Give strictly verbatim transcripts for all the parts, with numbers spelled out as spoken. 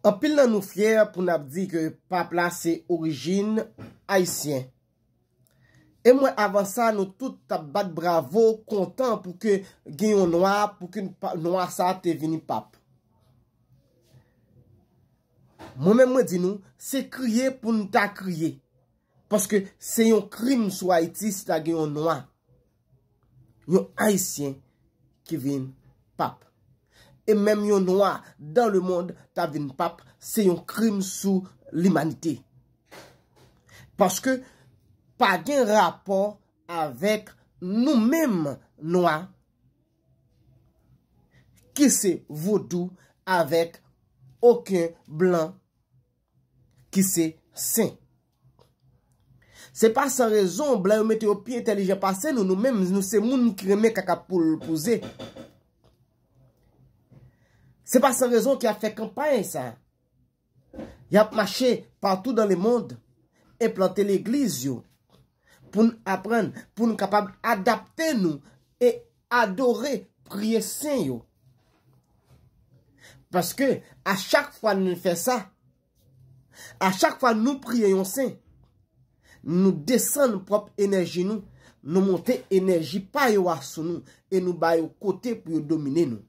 Anpil nan nou fyè pou n ap di ke pap la se orijin ayisyen. E m wè avan sa, nou tout t ap bat bravo, kontan pou ke gen yon nwa, pou ke pa- nwa sa te vini pap. Mwen menm, mwen di nou, se kriye pou n ta kriye. Paske se yon krim sou Ayiti si ta gen yon nwa, yon ayisyen ki vin pap. E menm yon nwa dan le mond ta vin pap, se yon krim sou limanite. Paske pa gen rapò avèk nou menm nwa ki se vodou avèk okenn blan ki se sen. Se pa san rezon blan yo mete yo pi entèlijan pase nou, nou menm nou se moun ki renmen kaka poul pouze. Se pa san rezon ki ap fè kanpay sa. Y ap mache patou dan le mond, enplante legliz yo, pou n aprann, pou n kapab adapte nou e adore, priye sen yo. Paske a chak fwa nou fè sa, a chak fwa nou priye yon sen, nou desann pwòp enèji nou, nou monte enèji pa yo a sou nou, e nou ba yo kote pou yo domine nou.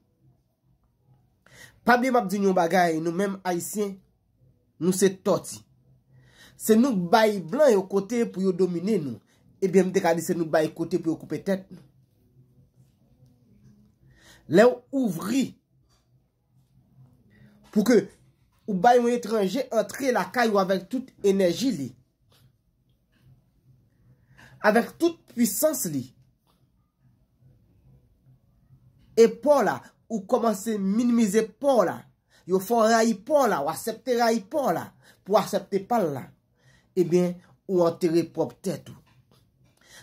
Pa bliye m ap di nou yon bagay, nou menm ayisyen, nou se tòti. Se nou k bay blan yo kote pou yo domine nou. Ebyen, m te ka di se nou k bay kote pou yo koupe tèt nou. Lè w ouvri pou ke ou bay yon etranje antre lakay ou avèk tout enèji li, avèk tout pwisans li, e pa w la, ou kòmanse minimize pa w la. Yo fè w rayi pa w la, w aksepte rayi pa w la, pou w aksepte pa l la. Ebyen, ou antere pwòp tèt ou.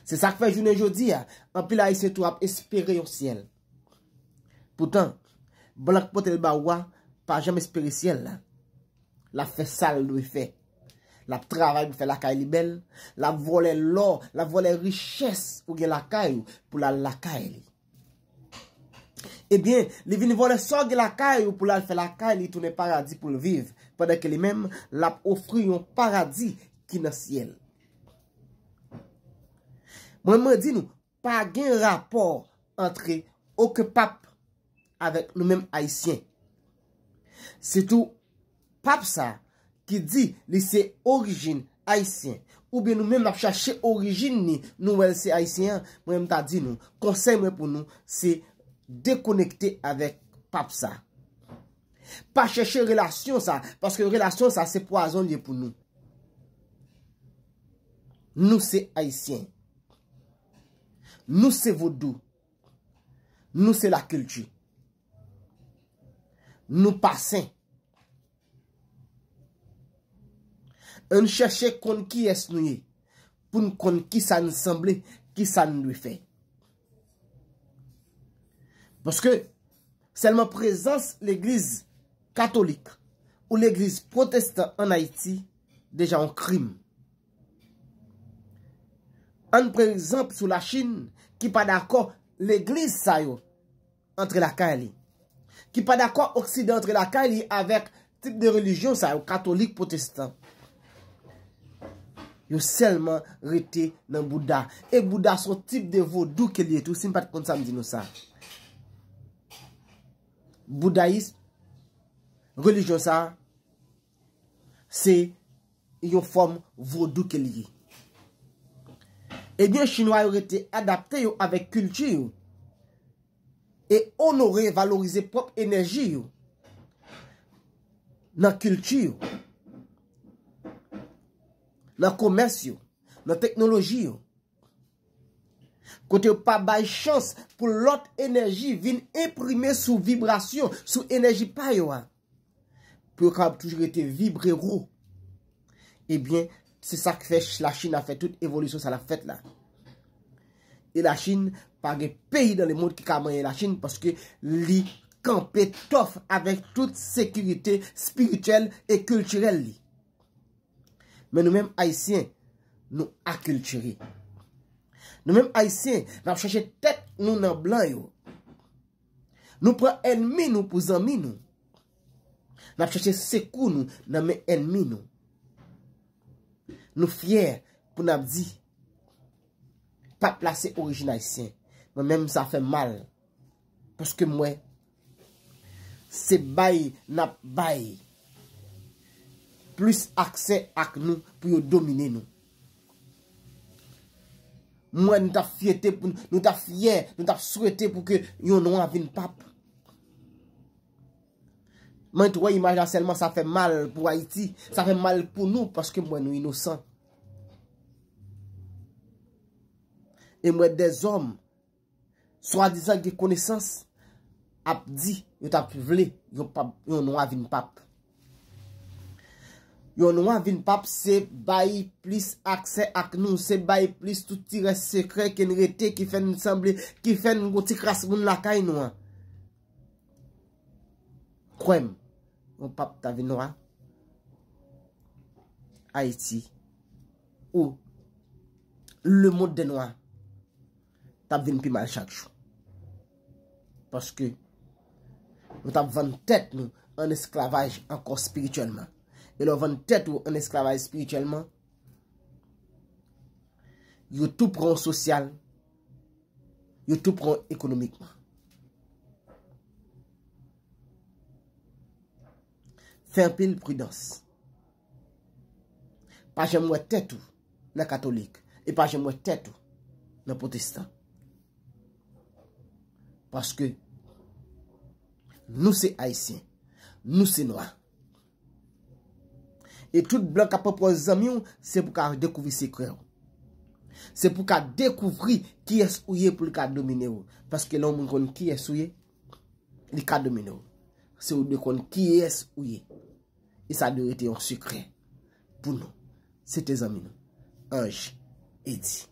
Se sa k fè jounen jodi a, anpil ayisyen tou ap espere yon syèl. Poutan, blan k pote l ba ou a, pa janm espere syèl la. L ap fè sa l dwe fè. L ap travay pou fè lakay li bèl. L ap vòlè lò, l ap vòlè richès ou gen lakay ou pou l al lakay li. Ebyen, li vin vòlè sa w gen lakay ou pou l al fè lakay li tounen paradi pou l viv, pandan ke li menm, l ap ofri yon paradi ki nan syèl. Mwen, mwen di nou, pa gen rapò antre okenn pap avèk nou menm ayisyen. Sitou pap sa ki di li se orijin ayisyen, oubyen nou menm n ap chache orijin li, nou wè l se ayisyen an, mwen menm ta di nou, konsèy mwen pou nou, se dekonekte avèk pap sa. Pa chèche relasyon sa, paske relasyon sa se pwazon li ye pou nou. Nou se ayisyen. Nou se vodou. Nou se lakilti. Nou pa sen. Ann chèche konn kiyès nou ye, pou n konn kisa n sanble, kisa n dwe fè. Paske sèlman prezans legliz katolik ou legliz pwotestan ann Ayiti deja yon krim. Ann pran egzanp sou Lachin ki pa dakò legliz sa yo antre lakay li, ki pa dakò Oksidan antre lakay li avèk tip de relijyon sa yo, katolik, pwotestan. Yo sèlman rete nan Bouda. E Bouda se yon tip de vodou ke li ye tou, si m pa t konn sa m di nou sa. Boudayis, relijyon sa, se yon fòm vodou ke li ye. Ebyen, Chinwa yo rete adapte yo avèk kilti yo e onore, valorize pwòp enèji yo nan kilti yo, nan komès yo, nan teknoloji yo. Kote yo pa bay chans pou lòt enèji vin enprime sou vibrasyon, sou enèji pa yo a, pou yo kapab toujou rete vibre wo. Ebyen, se sa k fè Lachin ap fè tout evolisyon sa l ap fèt la. E Lachin, pa gen peyi nan lemond ki ka manyen Lachin, paske li kanpe tòf avèk tout sekirite espirityèl e kiltirèl li. Men nou menm Ayisyen, nou akiltire. Nou menm Ayisyen, n ap chache tèt nou nan blan yo. Nou pran ènmi nou pou zanmi nou. N ap chèche sekou nou nan men ènmi nou. Nou fyè pou n ap di, pap la se orijin ayisyen. Mwen menm sa fè m mal. Paske m wè se bay n ap bay plis aksè ak nou pou yo domine nou. M wè nou t ap fyète pou nou t ap fyè, nou t ap swete pou ke yon nwa vin pap. Mwen tou wè imaj la sèlman sa fè mal pou Ayiti, sa fè mal pou nou paske m wè nou inosan. E m wè dèzòm swadizan gen konesans ap di yo t ap vle yon pap, yon nwa vin pap. Yon nwa vin pap se bay plis aksè ak nou, se bay plis tout ti rès sekrè ke n rete ki fè n sanble, ki fè n gon ti kras moun lakay nou an. Kwè m, yon pap ta vin nwa. Ayiti ou lemonn dè nwa t ap vin pi mal chak jou. Paske nou t ap vann tèt nou an esklavaj ankò espirityèlman. E lè w vann tèt ou an esklavaj espirityèlman, yo tou pran w sosyal, yo tou pran w ekonomikman. Fè anpil pridans. Pa janm wè tèt ou nan katolik e pa janm wè tèt ou nan pwotestan. Paske nou se ayisyen, nou se nwa. E tout blan k ap pran pòz zanmi w, se pou ka dekouvri sekrè w. Se pou ka dekouvri kiyès ou ye pou l ka domine w. Paske lè yon moun konn kiyès ou ye, li ka domine w. Se ou dwe konn kiyès ou ye. E sa dwe rete yon sekrè pou nou. Se te zanmi nou, Ange Eddy.